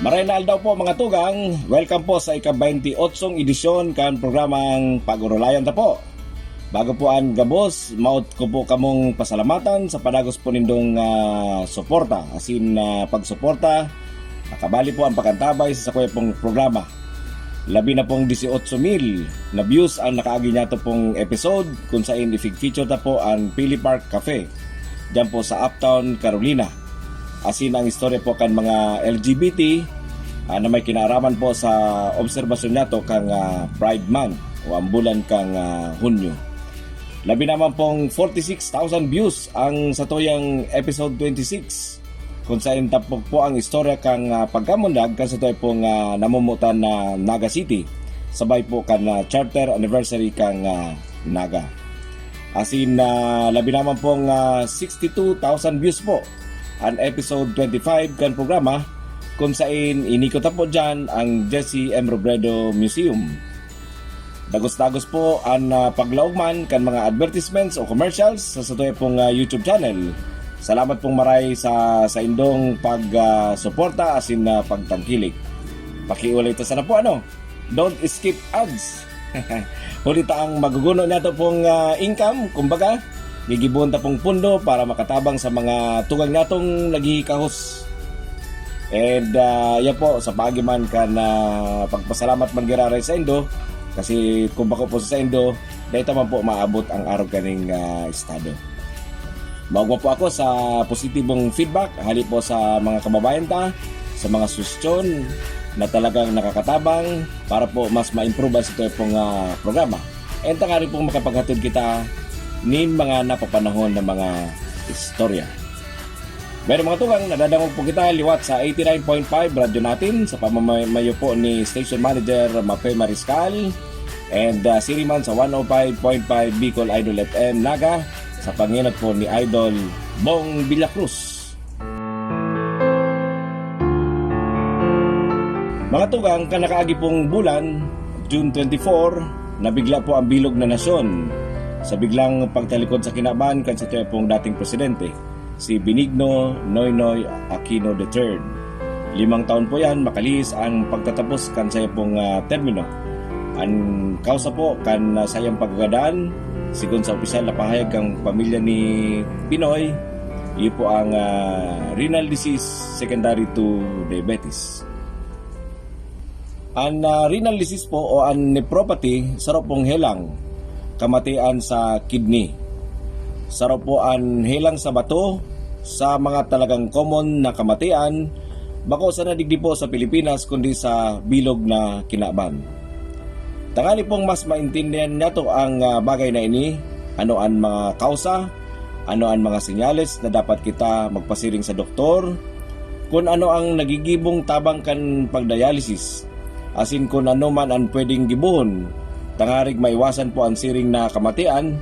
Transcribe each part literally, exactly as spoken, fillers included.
Maray na aldaw po, mga tugang. Welcome po sa ika-baynti otsong edisyon kan programang Pag-orolayan Ta Po. Bago po an gabos, maot ko po kamong pasalamatan sa padagos po nindong, ah, suporta, asin, ah, pagsuporta, nakabali po ang pag-antabay sa sakuya pong programa. Labi na pong dieciocho mil na views ang nakaagi niyato pong episode, kun sain ifig-feature ta po ang Pili Park Cafe, diyan po sa Uptown, Carolina. Asin ang istorya po kan mga L G B T, ah, na may kinaaraman po sa obserbasyon niyato kang, ah, Pride Month o ang bulan kang, ah, Hunyo. Labi naman pong forty-six thousand views ang satuyang episode twenty-six, kun sain tampok po ang istorya kang, ah, pagkamundag kan satuya pong, ah, namumutan na Naga City, sabay po kan, ah, charter anniversary kang, ah, Naga. Asin, ah, labi naman pong, ah, sixty-two thousand views po an episode twenty-five kan programa, kun sain inikot ta po diyan ang Jesse M. Robredo Museum. Dagos-dagos po an, ah, paglaog man kan mga advertisements o commercials sa satuya pong, ah, YouTube channel. Salamat pong maray sa saindong pag, ah, suporta asin, ah, pagtangkilik. Pakiulay ta sana po, ano? Don't skip ads. Huli ta ang maguguno niyato pong, ah, income, kumbaga, gigibohon ta pong pundo para makatabang sa mga tugang niyatong naghihikahos. And, ah, yan po, sa paagi man kan, ah, pagpasalamat man giraray saindo, kasi kung bako po sa saindo, dai ta man po maabot ang arog kaning, ah, estado. Maogma po ako sa positibong feedback hali po sa mga kababayan ta, sa mga suhestyon na talagang nakakatabang para po mas ma-improve an satuya pong, ah, programa. And tanganing pong makapaghatod kita nin mga napapanahon na mga istorya. Pero mga tugang, nadadangog po kita liwat sa eighty-nine point five Radyo Natin sa pamamayo po ni Station Manager Mape Mariscal, and, ah, siri man sa one oh five point five Bicol Idol F M Naga sa pangenot po ni Idol Bong Villacruz. Mga tugang, kan nakaagi pong bulan, June twenty-four, nabigla po ang bilog na nasyon sa biglang pagtalikod sa kinaban kan satuya pong dating presidente, si Benigno Noynoy Aquino the third. Limang taon po yan makalihis ang pagtatapos kan sayo pong, ah, termino. An kausa po kan, ah, sayang pagkagadan, sigon sa opisyal na pahayag kan pamilya ni Pinoy, iyo po ang, ah, renal disease secondary to diabetes. An, ah, renal disease po o an nephropathy, saro pong helang kamatian sa kidney. Saro po an helang sa bato sa mga talagang common na kamatian, bako sana digdi po sa Pilipinas, kundi sa bilog na kinaban. Tanganing pong mas maintindihan niyato ang, ah, bagay na ini, ano an mga kausa, ano an mga senyales na dapat kita magpasiring sa doktor, kun ano ang nagigibong tabang kan pagdialysis, asin kun ano man an pwedeng gibohon tanganing maiwasan po an siring na kamatian,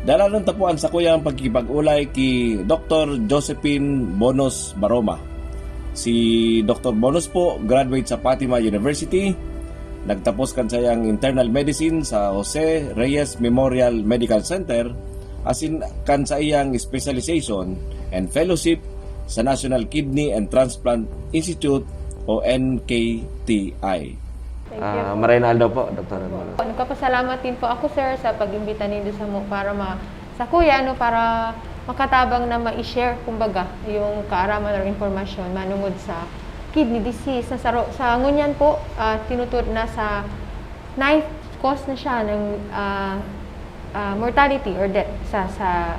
dalanon ta po an sakuyang pakikipag-olay ki Doktor Josephine Bonos Baroma. Si Doktor Bonos po, graduate sa Fatima University, nagtapos kan saiyang internal medicine sa Jose Reyes Memorial Medical Center, asin kan saiyang specialization and fellowship sa National Kidney and Transplant Institute o N K T I. Thank you Ah, po. Maray na aldaw po, Doktor Hermano. Nagpapasalamat din po ako, sir, sa pag-imbita nindo sa mo para ma-, sa kuya, ano, para makatabang na ma-share, kumbaga, yung kaaraman or impormasyon manungod sa kidney disease. Na sa ro-, sa ngunyan po, ah, tinutur-, nasa ninth cause na siya ng, ah, ah, mortality or death sa, sa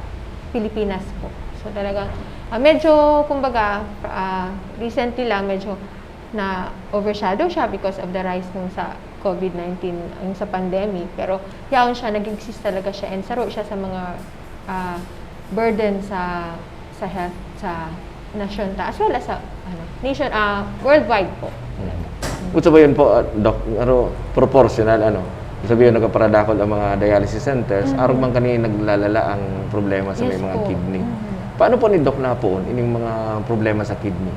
Pilipinas po. So, talagang, ah, medyo, kumbaga, ah, recently lang, medyo na-overshadow siya because of the rise nung sa COVID nineteen, yung sa pandemic. Pero yaon siya, nag-exist talaga siya, and saro siya sa mga, ah, burden sa, sa health sa nasyon ta, as well as sa, ano, nation, ah, worldwide po. Mm. Kung sabayon po, ah, Doc, ano, proportional, ano, sabihin, nagpaparadakol ang mga dialysis centers, Mm. arog man kani naglalala ang problema sa may Yes mga po. kidney. Mm. Paano po ni Doc napoon ining mga problema sa kidney?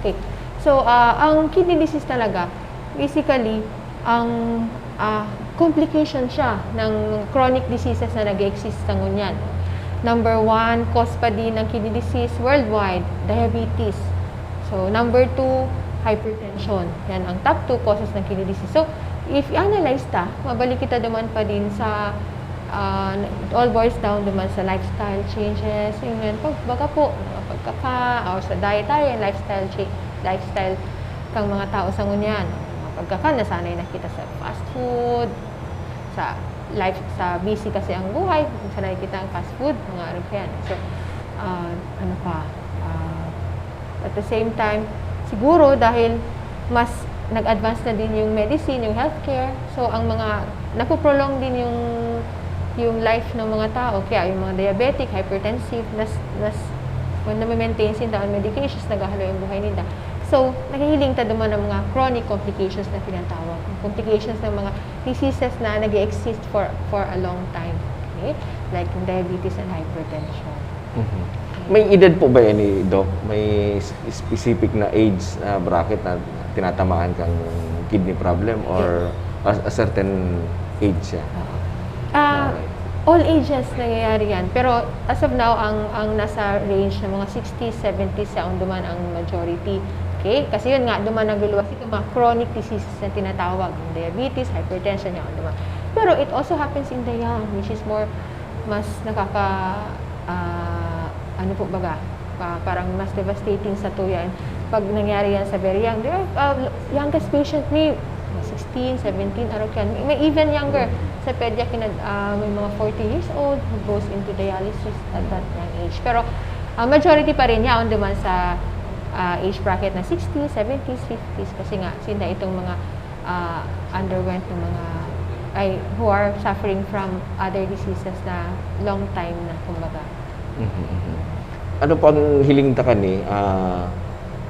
Okay. So, ah, ang kidney disease talaga, basically, ang, ah, complication siya ng chronic diseases na nag-exist sa ngunyan. Number one, cause pa din ng kidney disease worldwide, diabetes. So, number two, hypertension. Yan ang top two causes ng kidney disease. So, if i-analyze ta, mabalik kita duman pa din sa, ah, it all boils down duman sa lifestyle changes. Yung yan, pag, baga po, mga pagkaka, o sa dietary and lifestyle change, lifestyle kang mga tao sa ngunyan. Mga pagkaka, nasanay na kita sa fast food, sa life, sa busy kasi ang buhay, sanay kita ang fast food, mga ano pa yan. So, ah, ano pa, ah, at the same time, siguro dahil mas nag-advance na din yung medicine, yung healthcare, so ang mga, napoprolong din yung, yung life ng mga tao. Kaya yung mga diabetic, hypertensive, nas, nas, kung nami-maintain sinda on medications, nagahaloy ang buhay nila. So, nahihiling ta duman ang mga chronic complications na tinatawag. Complications ng mga diseases na nag exist for, for a long time. Okay? Like yung diabetes and hypertension. Mhm. May edad po ba yan, Doc? May s- specific na age na bracket na tinatamaan kang kidney problem or a, a certain age siya? Ah, all ages nangyayari yan. Pero as of now, ang, ang nasa range ng mga sixties, seventies, yaon duman ang majority. Okay? Kasi yun nga, duman nagluluwas itong mga chronic diseases na tinatawag. Yung diabetes, hypertension, yaon duman. Pero it also happens in the young, which is more, mas nakaka, ah, ano po baga, pa, parang mas devastating sa tuya. Pag nangyari yan sa very young, there are, uh, youngest patient may sixteen, seventeen, arog yan. May, may even younger. Sa pedya, kinad, ah, may mga forty years old who goes into dialysis at that young age. Pero, ah, majority pa rin yaon duman sa, ah, age bracket na sixties, seventies, fifties. Kasi nga, sinda itong mga, ah, underwent ng mga, ay, who are suffering from other diseases na long time na, kumbaga. Mhm, mhm. Ano po ang hiling ta kani? Ah,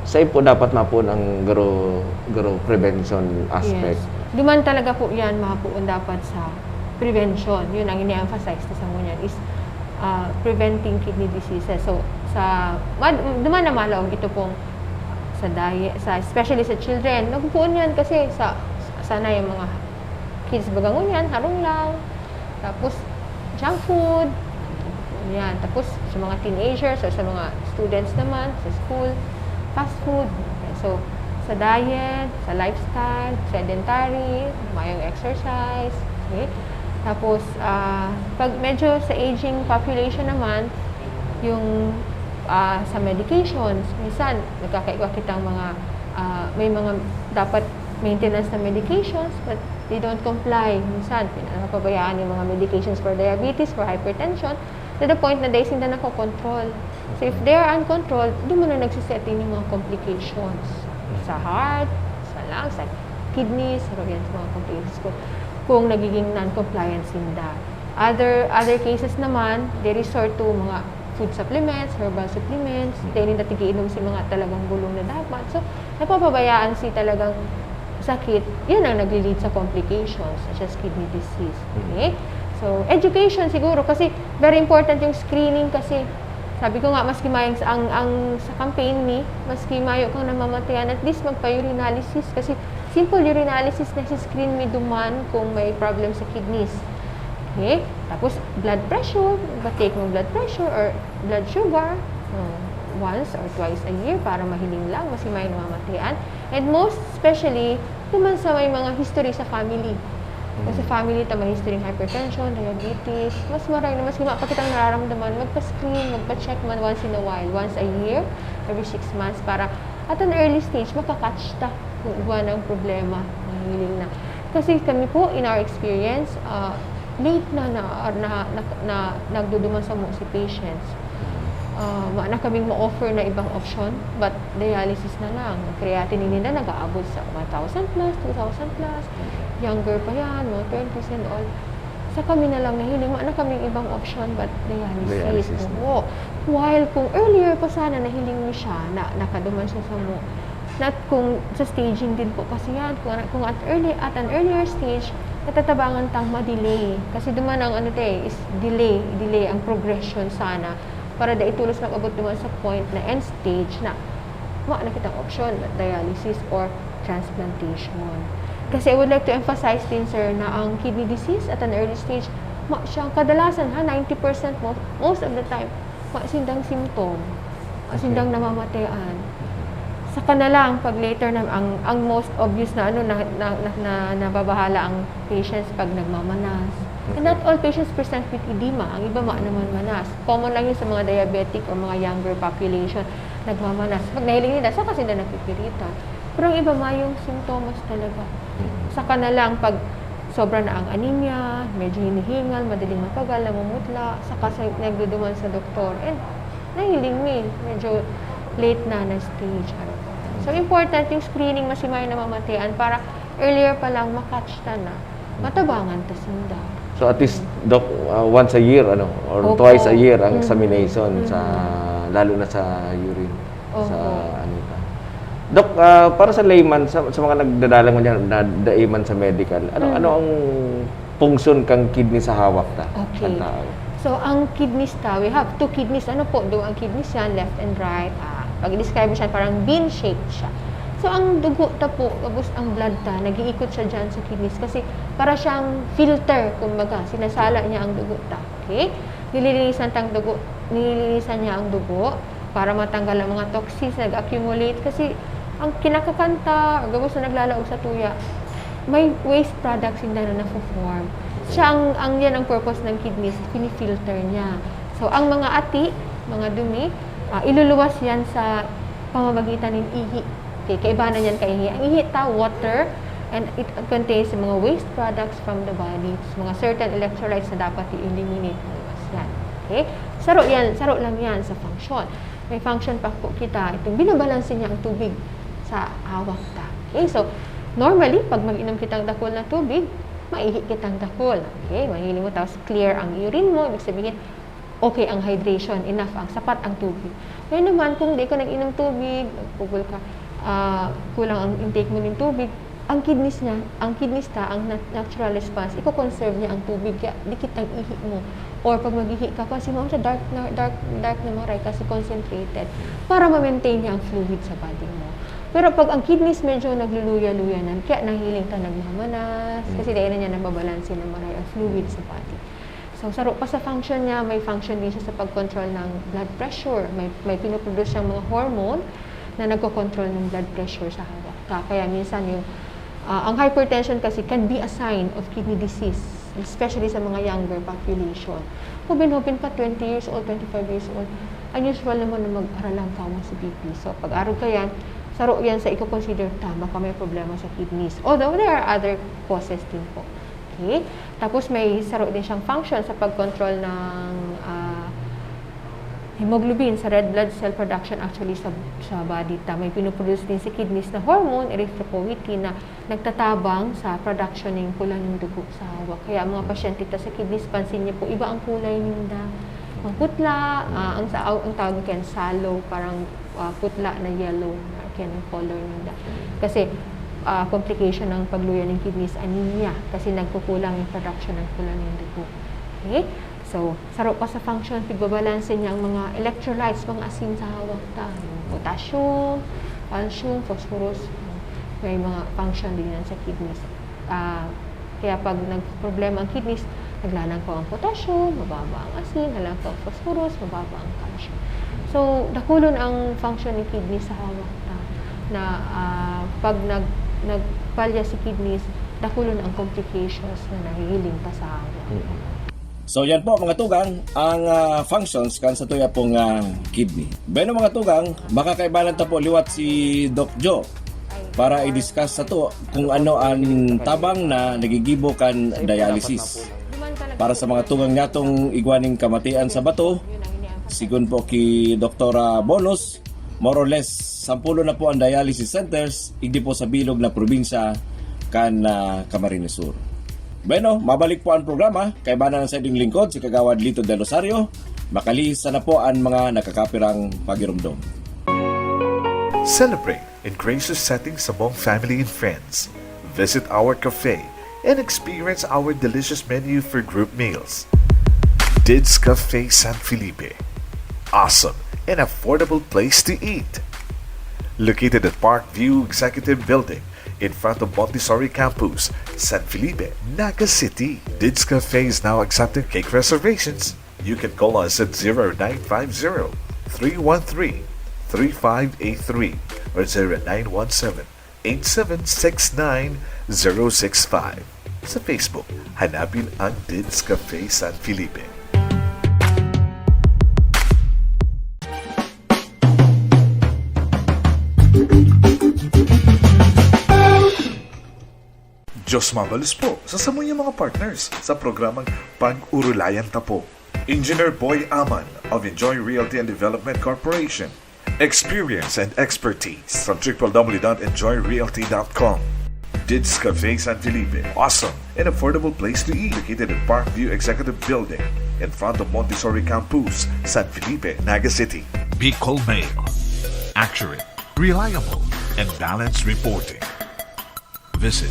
saan po dapat mapuon ang garo, garo prevention aspect? Yes. Duman talaga po yan, mapuon dapat sa prevention. Yun ang ini-emphasize ko sa ngunyan is, ah, preventing kidney diseases. So, sa, mad, duman na malaog ito pong sa diet, sa, especially sa children. Nagpupuon yan kasi sa, sana yung mga kids baga ngunyan, harong lang. Tapos, junk food. Yan. Tapos, sa mga teenagers or sa mga students naman, sa school, fast food. So, sa diet, sa lifestyle, sedentary, mayong exercise. Okay? Tapos, ah, pag medyo sa aging population naman, yung, ah, sa medications, minsan, nagkakaigwa kitang mga, ah, may mga dapat maintenance na medications, but they don't comply. Minsan, pinapabayaan yung mga medications for diabetes, for hypertension, to the point na dai sinda nakokontrol. So, if they are uncontrolled, doon mo na nagsiset in yung mga complications sa heart, sa lungs, sa kidneys, sa organs, mga complications kung, kung nagiging non-compliant sinda. Other, other cases naman, they resort to mga food supplements, herbal supplements, dahil nila tigiinom si mga talagang bulong na dapat. So, napapabayaan si talagang sakit, yun ang nagli-lead sa complications such as kidney disease. Okay? So, education siguro kasi very important yung screening kasi sabi ko nga, maski mayang ang, ang sa campaign ni, maski mayo kang namamatayan, at least magpa-urinalysis kasi simple urinalysis na si screen mi duman kung may problem sa kidneys. Okay? Tapos, blood pressure, magpa-take ng blood pressure or blood sugar, hmm, once or twice a year para mahiling lang, maski mayang namamatayan. And most especially, duman sa may mga history sa family. Kung sa family ta may history ng hypertension, diabetes, mas maray na mas gima pa kitang nararamdaman, magpa-screen, magpa-check man once in a while, once a year, every six months, para at an early stage, makakatch ta kung igwa ng problema, mahiling na. Kasi kami po, in our experience, ah, late na, na, na, na, na nagduduman samo si patients. Ah, wala na kaming ma-offer na ibang option, but dialysis na lang. Ang creatinine nila nag-aabot sa one thousand plus, two thousand plus. Younger pa yan, mga twenties and all. Sa kami na lang nahiling, wala na kaming ibang option, but dialysis. Dialysis na. Oo. While kung earlier pa sana nahiling mo siya, na nakaduman siya sa mo, na kung sa staging din po kasi yan, kung, kung at early, at an earlier stage, natatabangan tang ma-delay. Kasi duman ang ano te, is delay, delay ang progression sana. Para dai tolos mag-abot duman sa point na end stage na wa na kitang option, dialysis or transplantation. Kasi I would like to emphasize din, sir, na ang kidney disease at an early stage, ma siyang kadalasan, ha, ninety percent mo, most of the time, ma sindang symptom, ma sindang namamatayan. Sa Saka na lang, pag later na, ang, ang most obvious na ano, na, na, na, na nababahala ang patients pag nagmamanas. And not all patients present with edema. Ang iba ma naman manas. Common lang yun sa mga diabetic or mga younger population, nagmamanas. Pag nahiling nila, saka sila napipiritan. Pero ang iba, mayong sintomas talaga. Saka na lang, pag sobra na ang anemia, medyo hinihingal, madaling mapagal, namumutla, saka sa, nagduduman sa doktor. And nahiling mi, medyo late na na stage. Ano. So, important yung screening, masimayo na mamatian para earlier pa lang makatch ta na. Matabangan ta sinda. So at least, Doc, uh, once a year, ano, or Opo. twice a year ang Mm. examination, Mm. sa, lalo na sa urine, sa Opo. ano ito. Doc, ah, para sa layman, sa, sa mga nagdadalang mo dyan, na daiman sa medical, ano, Mm. ano ang function kang kidney sa hawak ta? Okay. Sa tao? So, ang kidneys ta, we have two kidneys. Ano po, do ang kidneys yan, left and right. Ah, pag-describe mo siya, parang bean shape siya. So, ang dugo ta po, tapos ang blood ta, nag-iikot siya dyan sa kidneys kasi para siyang filter, kumbaga, sinasala niya ang dugo ta. Okay? Nililinisan tang dugo, nililinisan niya ang dugo para matanggal ang mga toxins na nag-accumulate kasi ang kinakakan ta, gabos na naglalaog sa tuya, may waste products sinda na nafo-form. Siya ang, ang yan ang purpose ng kidneys, pinifilter niya. So, ang mga ati, mga dumi, ah, iluluwas yan sa pamamagitan ng ihi. Okay, kaibanan yan kaihi. Ang ihi ta, water, and it contains yung mga waste products from the body, mga certain electrolytes na dapat i-eliminate, maluwas yan. Okay? Saro yan, saro lang yan sa function. May function pa po kita, itong binabalanse niya ang tubig sa hawak ta. Okay, so, normally, pag mag-inom kitang dakul na tubig, maihi kitang dakul. Okay, mahiling mo, tapos clear ang urine mo, ibig sabihin, okay ang hydration, enough ang, sapat ang tubig. Ngayon naman, kung di ka nag-inom tubig, nagpupul ka, ah, kulang ang intake mo ng tubig, ang kidneys niya, ang kidneys ta, ang nat-, natural response, iko-conserve niya ang tubig, kaya dikit ang ihi mo. Or pag mag-ihi ka, pansin mo siya, dark na, dark, dark na maray kasi concentrated para ma-maintain niya ang fluid sa body mo. Pero pag ang kidneys medyo nagluluya-luya na, kaya nahiling ta nagmamanas, kasi dahil na niya nababalanse na maray ang fluid sa body. So, saro pa sa function niya, may function din siya sa pag-control ng blood pressure. May, may pinoproduce siyang mga hormone na nagko-control ng blood pressure sa hawak ta. Kaya minsan yung, ah, ang hypertension kasi can be a sign of kidney disease, especially sa mga younger population. Hubin-hubin pa, twenty years old, twenty-five years old, unusual naman na mag-aralang kamo sa B P. So, pag arog ka yan, saro yan sa iko-consider ta, baka may problema sa kidneys. Although there are other causes din po. Okay? Tapos may saro din siyang function sa pag-control ng, ah, hemoglobin sa red blood cell production actually sa, sa body ta. May pinoproduce din sa kidneys na hormone, erythropoietin, na nagtatabang sa production ng pula ng dugo sa hawak. Kaya ang mga pasyente ta sa kidneys, pansin niyo po, iba ang kulay ninda. Maputla, ah, ang, sa, ang tawag niyan sallow, parang, ah, putla na yellow na kaya ng color ninda. Kasi, ah, complication ng pagluya ng kidneys, anemia, kasi nagkukulang yung production ng pula ng dugo. Okay? So, saro pa sa function, pigbabalanse niya ang mga electrolytes, mga asin sa hawak ta. Yung potassium, calcium, phosphorus, may mga function din yan sa kidneys. Ah, kaya pag nagproblema ang kidneys, naglalangkaw ang potassium, mababa ang asin, naglalangkaw ang phosphorus, mababa ang calcium. So, dakulon ang function ni kidney sa hawak ta, na, ah, pag nag-, nagpalya si kidneys, dakulon ang complications na nahihiling ta sa hawak. Mm. So yan po mga tugang ang ah, functions kan sa tuya pong ah, kidney. Bueno mga tugang, makakaibanan ta po liwat si Doc Joe para i-discuss sa to kung ano ang tabang na nagigibo kan dialysis. Para sa mga tugang natong igwaning kamatian sa bato, sigon po ki Doktora Bonus, more or less, sampulo na po ang dialysis centers, igdi po sa bilog na probinsya kan ah, Camarines Sur. Bueno, mabalik po ang programa. Kaibanan ang sa inyong lingkod, si Kagawad Lito Del Rosario. Makalihis sana po ang mga nakakapirang pagirumdom. Celebrate in gracious settings among family and friends. Visit our cafe and experience our delicious menu for group meals. Dids Cafe San Felipe. Awesome and affordable place to eat. Located at Park View Executive Building in front of Montessori Campus, San Felipe, Naga City. Dids Cafe is now accepting cake reservations. You can call us at zero nine five zero, three one three, three five eight three or zero nine one seven, eight seven six nine, zero six five. Sa Facebook, hanapin ang Dids Cafe San Felipe. Diyos mabalos po sa samuyang mga partners sa programang Pag-Urulayan Ta Po. Engineer Boy Aman of Enjoy Realty and Development Corporation. Experience and expertise from triple W dot enjoy realty dot com. Dids Cafe San Felipe, awesome and affordable place to eat, located in Parkview Executive Building, in front of Montessori Campus, San Felipe, Naga City. Bicol Mail. Accurate, reliable, and balanced reporting. Visit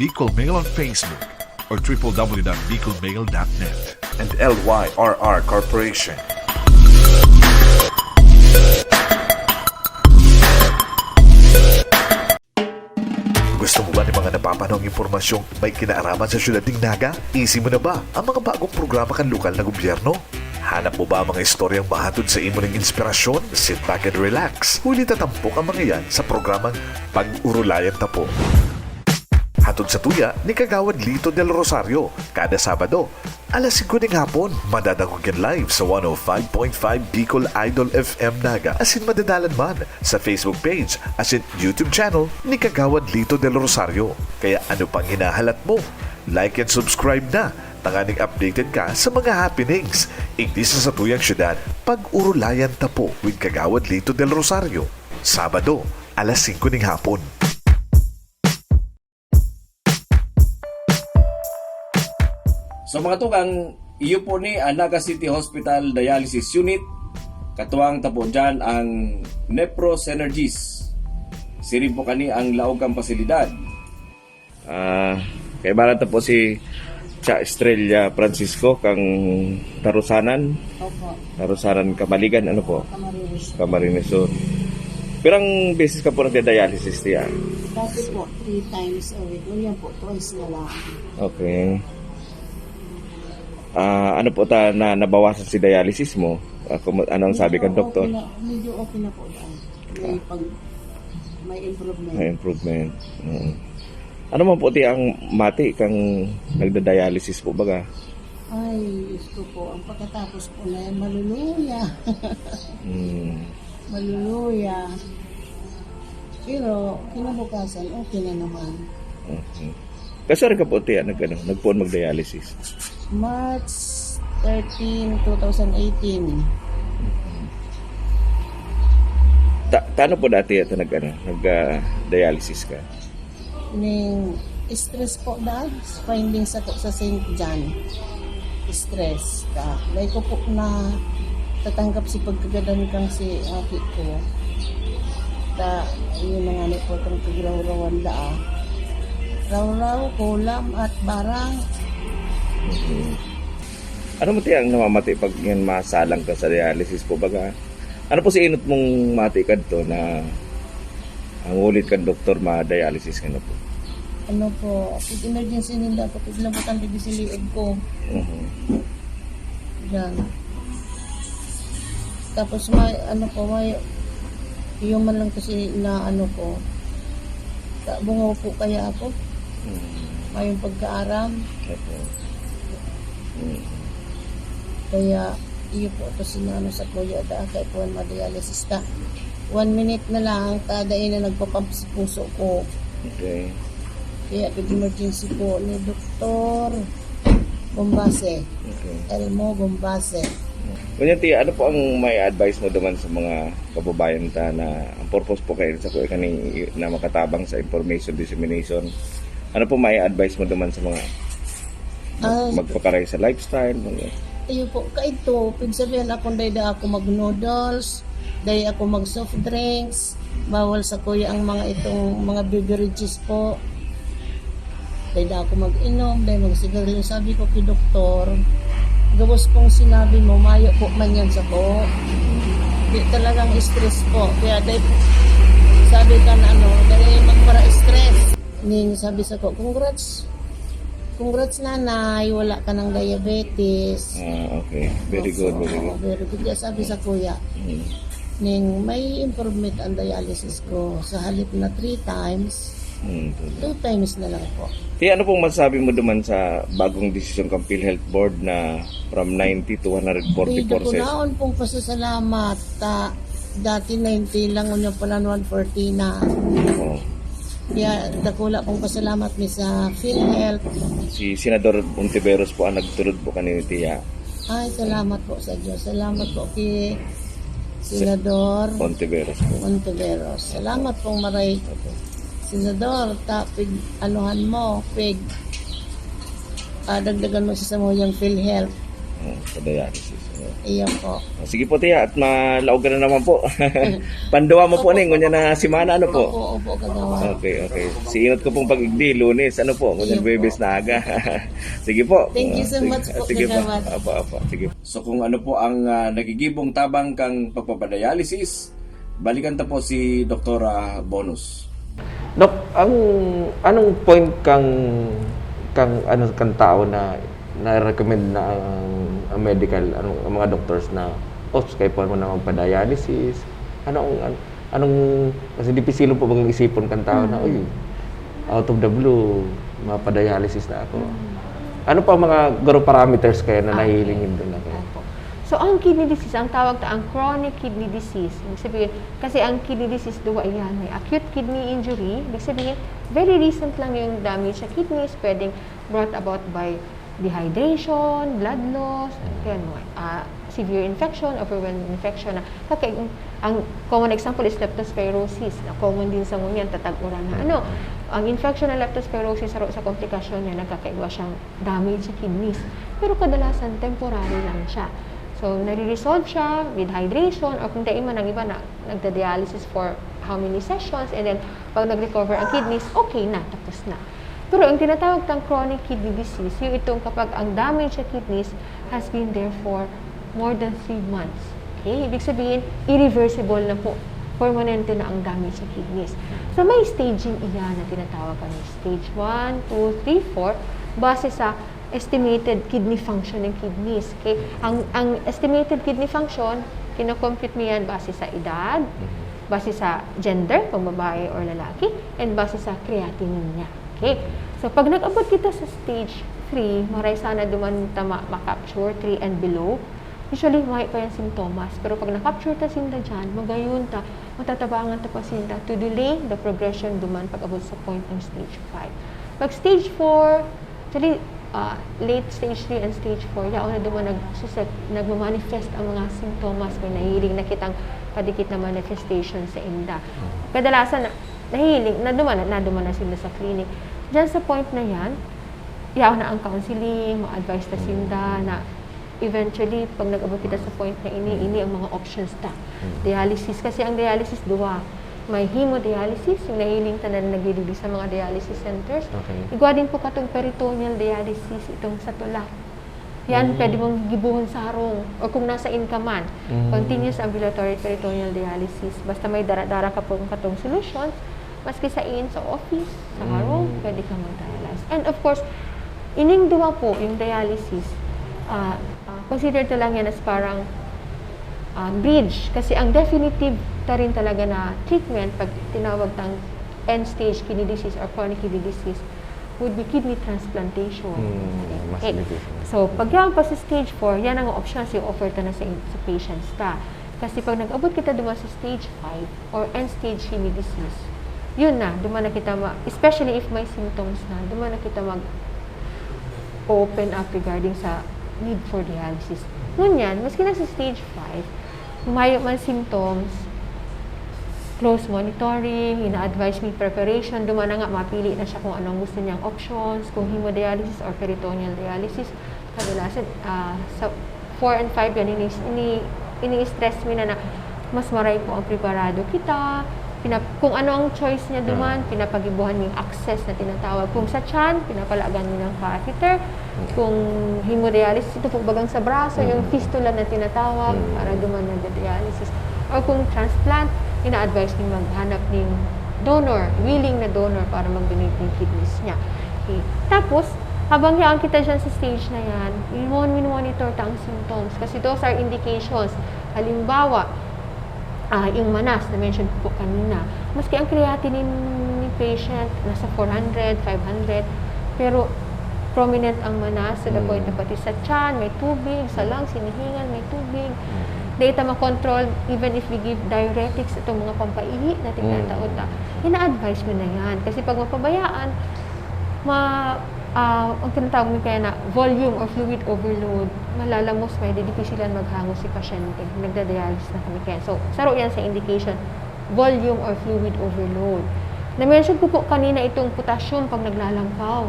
Bicol Mail on Facebook or triple W dot bicol mail dot net. And L Y R R Corporation. Gusto mo ba ng mga napapanahong impormasyong may kinaaraman sa siyudad ning Naga? Easy mo na ba ang mga bagong programa kan lokal na gobyerno? Hanap mo ba ang mga istoryang mahatod sa imo ning inspirasyon? Sit back and relax. Huli ta tampok ang mga yan sa programang Pag-Urulayan Ta Po. Hatod sa tuya ni Kagawad Lito Del Rosario, kada Sabado, alas singko ning hapon, madadangog yan live sa one oh five point five Bicol Idol F M Naga, asin madadalan man sa Facebook page asin YouTube channel ni Kagawad Lito Del Rosario. Kaya ano pang hinahalat mo? Like and subscribe na, tanganing updated ka sa mga happenings igdi sa satuyang syudad. Pag-Urulayan Ta Po with Kagawad Lito Del Rosario, Sabado, alas singko ning hapon. So, mga tugang, iyo po ni ang Naga City Hospital Dialysis Unit. Katuwang ta po dyan ang Nephro Synergies. Siring po kani ang laog kan pasilidad. Ah, kaibahan ta po si Cha Estrella Francisco, kang Tarusanan. Opo, Tarusanan, Camaligan, ano po? Camarines. Camarines Sur. Pirang beses ka po nagda-dialysis, tiya? Dati po, three times a week. Ngayon po, twice na lang. Okay. Ah, ano po ta na nabawasan si dialysis mo? Ah, kumu-, ano ang sabi Medyo kan doktor? Okay na, medyo okay na po daan. May Ah. pag, may improvement. May improvement. Mm. Ano man po ti ang mati kang nagda-dialysis po baga? Ay, Diyos ko po, ang pagkatapos po na yan, maluluya. Mm. Maluluya. Pero kinabukasan, okay na naman. Okay. Kasari ka po, tiya, nag-, ano, nagpoon mag-dialysis? March thirteen, two thousand eighteen. Ta-, tano po dati ito nag-, ano, nag, ah, dialysis ka? Ning stress po, da, findings ako sa Saint John. Stress ka. Dai ko po na tatanggap si pagkagadan kang si aki ko. Ta, yun na nga ni po itong pagrawrawan da, ah. Rawraw, kulam, at barang. Mhm. Ano mo ti ang namamati pag yan masalang ka sa dialysis po, baga? Ano po si inot mong mati kadto na ang ulit kan doktor, ma-dialysis ka na po? Ano po, pag emergency ninda ako, pag labutan, bibisiliid ko. Mhm. Yan. Tapos may, ano po, may, yung man lang kasi na ano ko, ta-, bungaw po kaya ako. Mhm. Mayong pagkaaram. Opo. Mhm. Kaya, iyo po, ito sinano sa kuya, da, kay kuwan, ma-dialysis ka. One minute na lang, ta, dai na nagpa-pump si puso ko. Okay. Kaya, pag-emergency po ni Doktor Bombase. Okay. Elmo Bombase. Ngunyan, tiya, ano po ang may advice mo duman sa mga kababayan ta na ang purpose po kayo sa kuya kani na makatabang sa information dissemination? Ano po may advice mo duman sa mga mag-, Ah, magpakaray sa lifestyle, mga Iyo po, kaidto, pigsabihan akong dai da ako mag-noodles, dai ako mag-soft drinks, bawal sa kuya ang mga itong mga beverages po. Dai da ako mag-inom, dai magsigarilyo. Sabi ko kay doktor, "Gabos pong sinabi mo, mayo po man yan sa ko. Di talagang stress po." Kaya dai, sabi ka na ano, dai magpara-stress. Ning sabi sa ko, "Congrats. Congrats, nanay. Wala ka ng diabetes." Ah, okay. Very good, very Oo, good. Very good. Kaya sabi sa kuya, Mm. ning may improvement ang dialysis ko. Sa halip na three times, Mm, tuloy. two times na lang po. Kaya ano pong masasabi mo duman sa bagong desisyon kang PhilHealth Board na from ninety to one hundred forty Dito ko courses? Naon pong pasasalamat. Ta, dati ninety lang, unya pala one forty na. Oh. Kaya dakula pong pasalamat mi sa PhilHealth. Si Senador Ontiveros po ang nagtulod po kanini, tiya. Ay, salamat po sa Diyos. Salamat po kay Senador Ontiveros po. Ontiveros. Salamat pong maray, Senador. Ta, pig, anuhan mo, pig, ah, dagdagan mo sa samuyang PhilHealth. Oh, sa dialysis. Oh. Iyo po. Sige po, tiya, at malaog ka na naman po. Panduwa mo po ning, ngunyan na semana, ano po? Opo, opo, kagawad. Okay, okay. Siingot ko pong pag-igdi, Lunes, ano po? Ngunyan Iyo po. Bebes na aga. Sige po. Thank you so Sige, much po, sige po. Kagawad. Apo, apo. Sige. So kung ano po ang ah, nagigibong tabang kang pagpapadialysis, balikan ta po si Doktora Bonus. Doc, ang anong point kang kang ano kang tao na na-recommend na ang, ang medical, ano, ang mga doctors na, "Ops, kaipuhan mo na magpa-dialysis"? Ano ang, an- anong, kasi dipisil po bang isipon kang tao na, Mm. "Uy, out of the blue, mapa-dialysis na ako." Mm. Ano pa ang mga garo parameters kaya na Okay. nahihiling nindo na kayo? Opo. So, ang kidney disease, ang tawag ta ang chronic kidney disease. Ibig sabihin, kasi ang kidney disease, duwa iyan. May acute kidney injury, ibig sabihin, very recent lang yung damage sa kidneys, pwedeng brought about by dehydration, blood loss, kaya mga ah, severe infection, overwhelming infection. Na, kaka- ang common example is leptospirosis, na common din sa ngunyan, tatag-uran na ano. Ang infection ng leptospirosis, sa, sa komplikasyon niya, nagkakaigwa siyang damage sa kidneys. Pero kadalasan, temporary lang siya. So, nare-resolve siya with hydration, or kung dai man, ang iba na nagda-dialysis for how many sessions, and then pag nag-recover ang kidneys, okay na, tapos na. Pero ang tinatawag tang chronic kidney disease, yung itong kapag ang damage sa kidneys has been there for more than three months. Okay? Ibig sabihin, irreversible na po. Permanente na ang damage sa kidneys. So, may staging iyan na tinatawag kami stage one, two, three, four, base sa estimated kidney function ng kidneys. Okay? Ang, ang estimated kidney function, kinocompute mo yan base sa edad, base sa gender, kung babae or lalaki, and base sa creatinine niya. Okay? So, pag nag-abot kita sa stage three, maray sana duman ta ma- ma-capture, three and below. Usually, may pa yung sintomas. Pero pag na-capture ta sinda dyan, magayon ta, matatabangan ta pa sinda to delay the progression duman pag-abot sa point ng stage five. Pag stage four, actually, ah, late stage three and stage four, yaon na duman nagsusek, nagmamanifest ang mga sintomas. May nahihiling na kitang kadikit na manifestation sa inda. Kadalasan, na, nahihiling, naduman, na- naduman na sila sa clinic. Diyan sa point na yan, yaon na ang counseling, ma-advise ta sinda na eventually, pag nag-abot kita sa point na ini, ini ang mga options ta. Dialysis, kasi ang dialysis, duwa. May hemodialysis, yung nahiling ta na nagdidili sa mga dialysis centers. Okay. Igwa din po katong peritoneal dialysis, itong sa tula. Yan, pwede mong gigibuhon sa harong. O kung nasa in ka man, Mm. continuous ambulatory peritoneal dialysis. Basta may dara-dara ka pong katong solutions, maski sa in, sa office, sa harong, Mm. pwede ka mag-dialyze. And of course, ining duwa po, yung dialysis, ah, ah, consider ta lang yan as parang ah, bridge. Kasi ang definitive ta rin talaga na treatment, pag tinawag tang end-stage kidney disease or chronic kidney disease, would be kidney transplantation. Mm, mas Okay. difícil. So, pag yan pa sa stage four, yan ang options yung offer ta na sa, sa patients ta. Kasi pag nag-abot kita duman sa stage five or end-stage kidney disease, yun na, duman na kita ma-, especially if may symptoms na, duman na kita mag-open up regarding sa need for dialysis. Ngunyan, maski na sa stage five, kung mayo man symptoms, close monitoring, ina-advise mi preparation, duman na nga mapili na siya kung anong gusto niyang options, kung hemodialysis or peritoneal dialysis. Kadalasan, ah, sa four and five yan, ini, ini, ini-stress mi na, na mas maray po ang preparado kita. Pinap-, kung ano ang choice niya duman, pinapagibuhan mi yung access na tinatawag. Kung sa tiyan, pinapalagan mi ng catheter. Kung hemodialysis, ito po bagang sa braso, yung fistula na tinatawag, para duman na dialysis. Or kung transplant, ina-advise mi maghanap ng donor, willing na donor para mag-donate ng kidneys niya. Okay. Tapos, habang yaon kita dyan sa stage na yan, i-mon-, monitor ta ang symptoms. Kasi those are indications. Halimbawa, Ah, yung manas na mention ko po kanina, maski ang creatinine ni patient nasa four hundred, five hundred, pero prominent ang manas to the point na pati sa tiyan may tubig, sa lungs, hinihingan may tubig. Data ma-control, even if we give diuretics, itong mga pampaihi na tinatao ta, ina-advise mo na yan. Kasi pag mapabayaan, ma, ah, ang tinatawag mo kaya na volume or fluid overload, malalamos, may didipisilan maghangos si pasyente. Nagda-dialysis na kami kaya. So, saro yan sa indication, volume or fluid overload. Na-mention ko po kanina itong potassium pag naglalangkaw.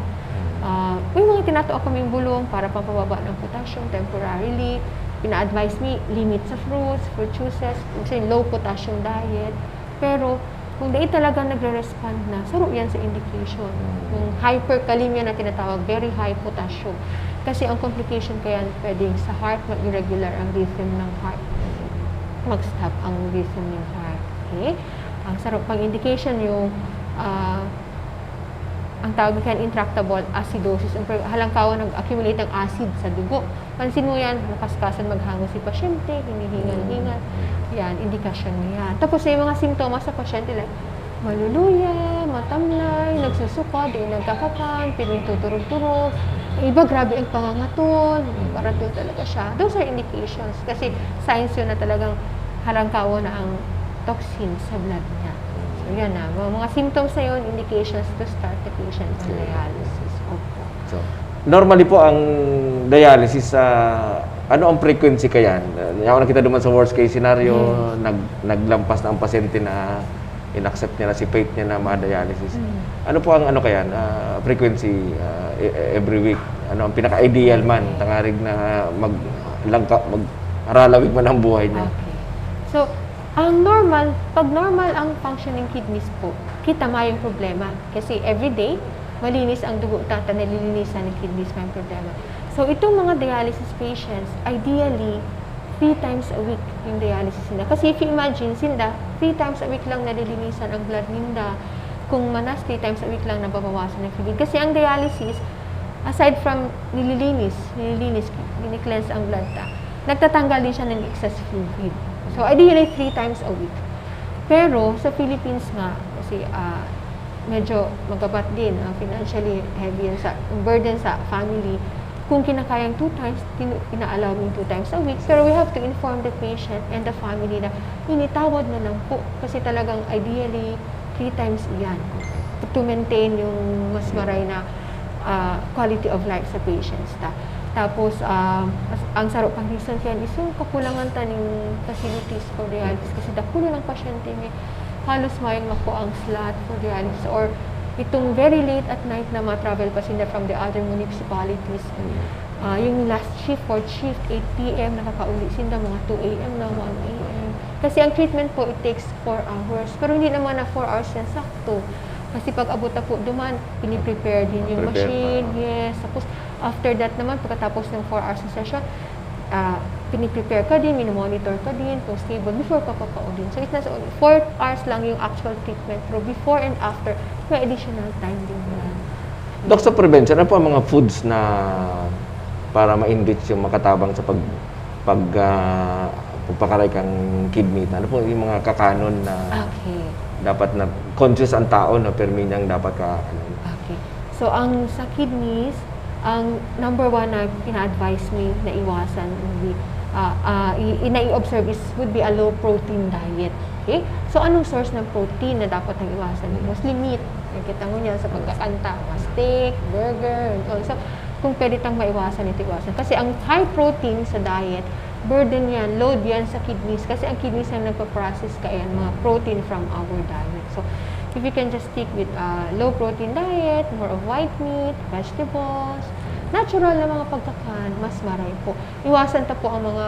Ah, may mga tinatao kaming bulong para pampababa ng potassium temporarily. Pina-advise mi, limit sa fruits, fruit juices, kasi low potassium diet. Pero kung dai talaga nagre-respond na, saro yan sa indication. Yung hyperkalemia na tinatawag, very high potassium. Kasi ang complication kaya pwedeng sa heart, mag-irregular ang rhythm ng heart. Mag-stop ang rhythm ng heart. Okay? Ang saro pang indication yung, ah, ang tawag kaya intractable acidosis. Ang pre-, halangkawa nag-accumulate ang acid sa dugo. Pansin mo yan, makaskasan maghangos si pasyente, hinihingal-hingal. Yan, indikasyon mo yan. Tapos may mga simptomas sa pasyente like, maluluya, matamlay, nagsusuka, di nagkakakan, piling tuturog-turog. Yung iba, grabe ang pangangaton, paratol talaga siya. Those are indications. Kasi signs yun na talagang halangkawa na ang toxin sa blood niya. So, yan na. Mga, mga symptoms na yun, indications to start the patient on Okay. dialysis. Opo. So, normally po ang dialysis sa ano ang frequency kaya? Yaon na kita duman sa worst case scenario, nag, naglampas na ang pasyente na inaccept niya na si fate niya na ma-dialysis. Ano po ang ano kaya, ah, frequency ah, e- every week? Ano ang pinaka-ideal man, tangarig na maglangka, magharalawig man ang buhay niya? Okay. So, ang normal, pag normal ang functioning kidneys po, kita mayong problema. Kasi everyday, malinis ang dugo ta, ta nalilinisan ng kidneys, mayong problema. So, itong mga dialysis patients, ideally, three times a week yung dialysis nila. Kasi if you imagine, sinda, three times a week lang nalilinisan ang blood ninda. Kung manas, three times a week lang nababawasan ng fluid. Kasi ang dialysis, aside from nililinis, nililinis, kini-cleanse ang blood ta, nagtatanggal din siya ng excess fluid. So, ideally, three times a week. Pero sa Philippines nga, kasi ah, medyo magabat din, ah, financially heavy yan sa burden sa family. Kung kinakayang two times, tin- ina-allow mo two times a week. Pero we have to inform the patient and the family na initawad na lang po. Kasi talagang ideally, three times iyan. To maintain yung mas maray na ah, quality of life sa patients ta. Tapos, ah, mas- ang saro pang reason kaya is yung kakulangan ta ning facilities for dialysis kasi dakulo ng pasyente may halos mayong mako ang slot for dialysis or itong very late at night na ma-travel pa sila from the other municipalities. Ah, yung last shift, fourth shift, eight p.m. nakakauli sinda mga two a.m. na, one a.m. Kasi ang treatment po, it takes four hours. Pero hindi naman na four hours yan sakto. Kasi pag abot na po duman, piniprepare din yung Prepare pa. Machine. Yes. Tapos, after that naman, pagkatapos ng four hours na session, ah, piniprepare ka din, minomonitor ka din kung stable before ka papauli. So, it's not only four hours lang yung actual treatment, pero before and after, may additional time din yan. Doc, sa prevention, ano po ang mga foods na para ma-enrich yung makatabang sa pag pag ah, pagpakaray kang kidney? Ano po yung mga kakanon na Okay. dapat na conscious ang tao na permi niyang dapat ka ano? Okay. So, ang sa kidneys, ang number one na ina-advise mi na iwasan would be, ah, ah, i- i- na i-observe is would be a low protein diet. Okay? So, anong source ng protein na dapat nang iwasan? Mostly meat. Nakita mo niyan sa pagkakanta, mga steak, burger, and all. So, kung pwede tang maiwasan, ito iwasan. Kasi ang high protein sa diet, burden yan, load yan sa kidneys. Kasi ang kidneys ang nagpa-process kaya ng mga protein from our diet. So, if you can just stick with uh, low protein diet, more of white meat, vegetables, natural na mga pagkakan, mas maray po. Iwasan ta po ang mga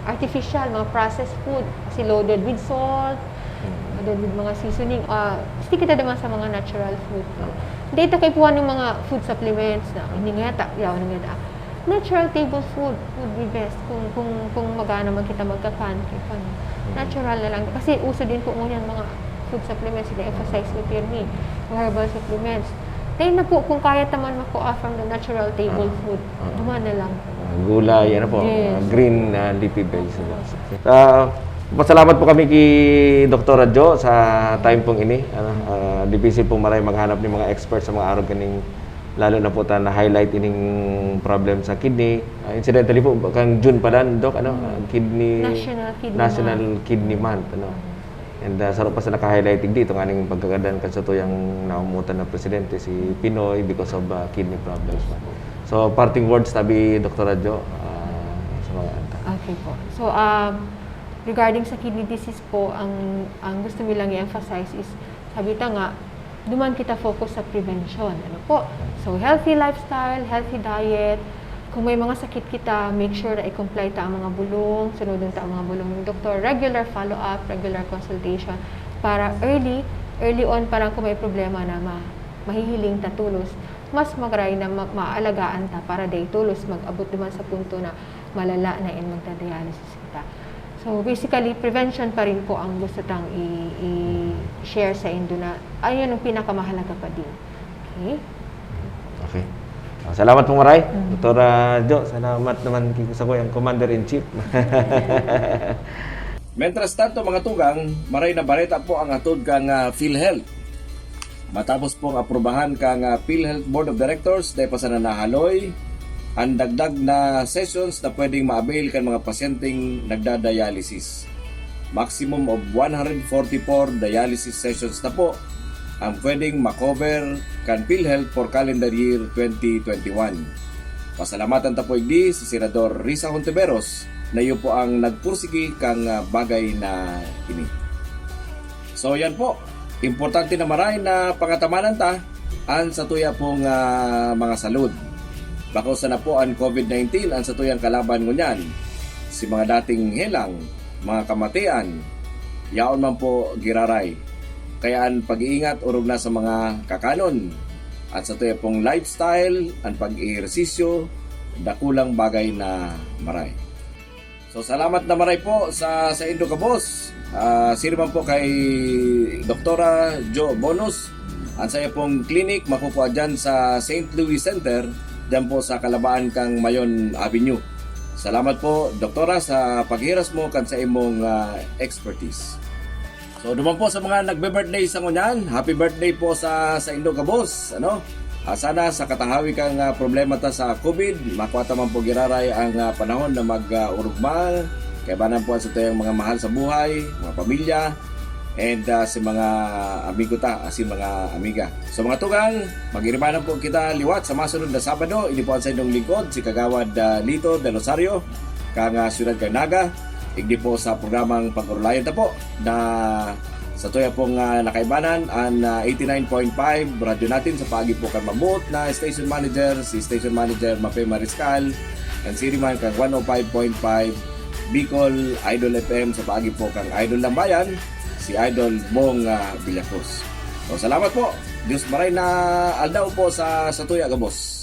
artificial, mga processed food. Kasi loaded with salt, loaded with mga seasoning. Ah, stick kita naman sa mga natural food. Hindi ito kaipuhan ng mga food supplements na hindi nga ta, yaw na nga ta. Natural table food would be best kung kung kung magana man kita magkakan, kaipuhan. Natural na lang. Kasi uso din po ngunyan mga food supplements, sila emphasize ko pirmi. Mga herbal supplements. Kaya na po, kung kaya ta man makuha from the natural table food, duman na lang. Ah, gulay, ano po, Yes. ah, green ah, leafy vegetables. Ah, Pasalamat po kami ki Doktora Jo sa time pong ini. Ano, ah, difícil pong maray maghanap ni mga experts sa mga arog kaning, lalo na po ta na-highlight ining problem sa kidney. Ah, incidentally po, kan June pa dan, Doc, ano, ah, kidney, National Kidney National Month. Kidney Month, ano. And, ah, saro pa sa naka-highlight digdi, ito nga ning pagkagadan kan satuyang naumutan na presidente, si Pinoy, because of, ah, kidney problems man. So, parting words tabi, Doktora Jo, ah, sa mga anta. Okay po. So, um, regarding sa kidney disease po, ang, ang gusto mi lang i-emphasize is, sabi ta nga, duman kita focus sa prevention. Ano po? So, healthy lifestyle, healthy diet. Kung may mga sakit kita, make sure na i-comply ta ang mga bulong, sunodon ta ang mga bulong ng doktor, regular follow-up, regular consultation, para early, early on pa lang kung may problema na ma-, mahihiling ta tolos, mas magray na ma-, maalagaan ta para dai tolos mag-abot duman sa punto na malala na and magda-dialysis kita. So, basically, prevention pa rin po ang gusto tang i-, i-share sa indo na, ayun ang pinakamahalaga pa din. Okay? Okay. Ah, salamat po, maray. Mm. Doktora Jo, salamat naman ki-, sa kuyang Commander-in-Chief. Mientras tanto, mga tugang, maray na bareta po ang hatod kan, ah, PhilHealth. Matapos pong aprubahan kan, ah, PhilHealth Board of Directors, dai pa sana nahaloy an dagdag na sessions na pwedeng ma-avail kan mga pasyenteng nagda-dialysis. Maximum of one hundred forty-four dialysis sessions na po ang pwedeng ma-cover kan PhilHealth for calendar year twenty twenty-one. Pasalamatan ta po igdi si Senador Risa Hontiveros na iyo po ang nagpursigi kan, ah, bagay na ini. So, yan po. Importante na maray na pangatamanan ta an satuya pong, ah, mga salud. Bako sana po an COVID nineteen an satuyang kalaban ngunyan. Si mga dating helang, mga kamatian, yaon man po giraray. Kaya an pag-iingat orog na sa mga kakanon. At satuya pong lifestyle, an pag-ehersisyo, dakulang bagay na maray. So, salamat na maray po sa, sa indo gabos. Ah, siri man po kay Doktora Jo Bonus, an sayo pong clinic makukua dyan sa Saint Louis Center, dyan po sa kalabaan kang Mayon Avenue. Salamat po, Doktora, sa paghiras mo kan sa imong, ah, expertise. So, duman po sa mga nagbe-birthday sa ngunyan, happy birthday po sa, sa indo gabos, ano? Ah, sana sa katahawi kang, ah, problema ta sa COVID, makua ta man po giraray ang, ah, panahon na mag, ah, urugma, kaibanan po ang satuyang mga mahal sa buhay, mga pamilya, and, ah, sa mga amigo ta, asin mga amiga. So, mga tugang, mag-iribanan po kita liwat sa masunod na Sabado. Ini po ang sa inyong lingkod, si Kagawad, ah, Lito Del Rosario, kang, ah, Siyudad kan Naga. Igdi po sa programang Pag-orolayan ta po na satuya pong, ah, nakaibanan, an, ah, eighty-nine point five Radyo Natin sa paagi po kan mabuot na station manager, si station manager Mape Mariscal, and siri man kan one oh five point five Bicol Idol F M sa paagi po kan Idol Lambayan, si Idol Bong, ah, Villacruz. So, salamat po. Diyos maray na aldaw po sa, satuya gabos.